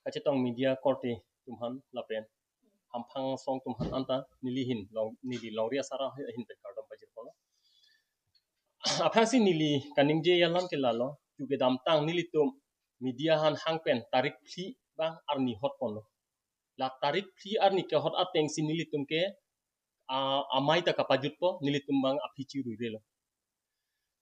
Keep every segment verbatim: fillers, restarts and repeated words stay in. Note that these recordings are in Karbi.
Kachetong media korte atum aphan lapen hamphang asong atum aphan anta neli ahin long, neli longri asar ahin pen kardom pajirponlo. Aphrangsi neli kaningje alam ke lalo, chu kedamtang nelitum media aphan hang pen tarik phli abang arni hotponlo. La tarik phli arni kehot atengsi nelitum ke a, amei ta kapajutpo, nelitum abang aphi chiruirelo.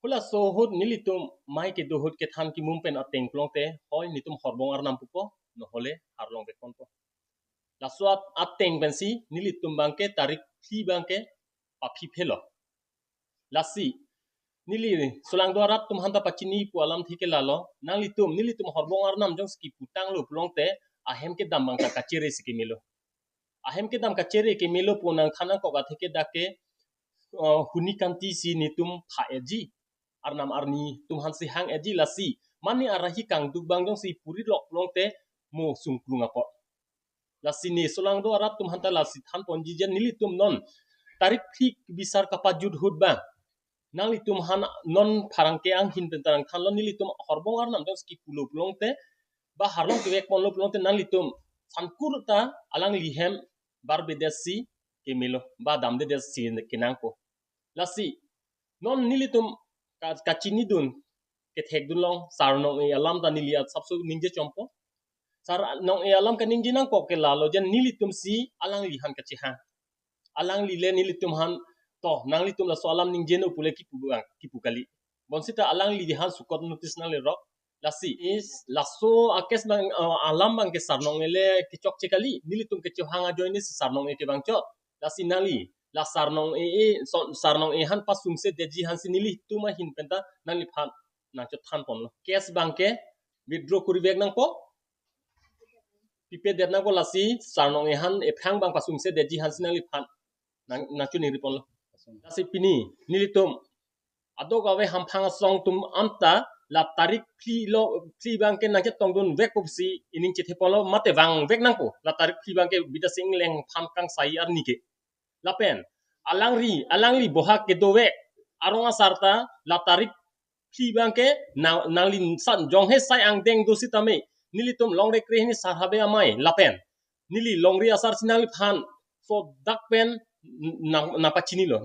Halaso ahut nelitum mei kedo ahut kethan kimum pen ateng pulote, hoi netum horbong arnam pupo, nohole harlong vekponpo. Laso at-, ateng pensi nelitum abangke tarik phli abangke paphiphelo. Lasi neli solangdo arat atum aphanta pachini pu alamthe ke lalo, nanglitum, nelitum horbong arnam jongsi kiputanglo pulote, ahem kedam abang ta kachere si kemelo. Ahem kedam kachere kemelo pu nangthan nangkok athe ke dak ke, uh, huni kanti si netum pha-etji. Arnam arni atum aphansi hang-etji lasi. Mane arahi kangduk abang jongsi puri lok pulote mo sungklung apot. Lasi ne solangdo arat atum aphanta lasi thanponji jen nelitum non tarik phli bisar kapajut ahut abang. Nanglitum aphan non pherangke anghin pen ta nangthanlo, nelitum horbong arnam jongsi kipulo pulote, ba harlong kevekponlo pulote nanglitum sankur ta alangli ahem barbedet si kemelo, ba damdedet si kenangpo. Lasi non nelitum ka-, kachinidun kethekdun long, sarnong-e alam ta neli asapso ningje chompo. Sarnong-e alam kaningje nangkok ke lalo jen nelitumsi alangli aphan kachehang. Alangli le nelitum aphan, to, nanglitum laso alam ningjenon pule kipu abang, kipu kali. Bonsita alangli aphan sukot notice nanglerok. Lasi is laso a-case abang, uh, alam abangke sarnong-e le kechokche kali, nelitum kechehang ajoine si sarnong-e kevangchot. Lasi nangli la sarnong-e, e, so, sarnong-e aphan pasungsedetji aphansi nelitum ahin pen ta nangliphan nangchothanponlo. Case abangke withdraw kurivek nangpo. Pipedet nangpo, lasi sarnong-e aphan ephrang abang pasungsedetji aphansi nangliphan nang, nangchoningriponlo. Lasi pini nelitum adok ave hamphang asong atum anta la tarik phli lo, phli abangke nangchetongdun vekpo pusi ining chetheponlo, mate vangvek nangpo. La tarik phli abangke Bidya Sing Engleng aphan kangsai arni ke. Lapen alangli, alangli bohak kedovek arong asar ta la tarik phli abangke na, nangli san jonghe sai angdeng do sitame nelitum longrekre hini sar habe amei lapen neli longri asarsi nangliphan so dak pen nang, nangpachinilo.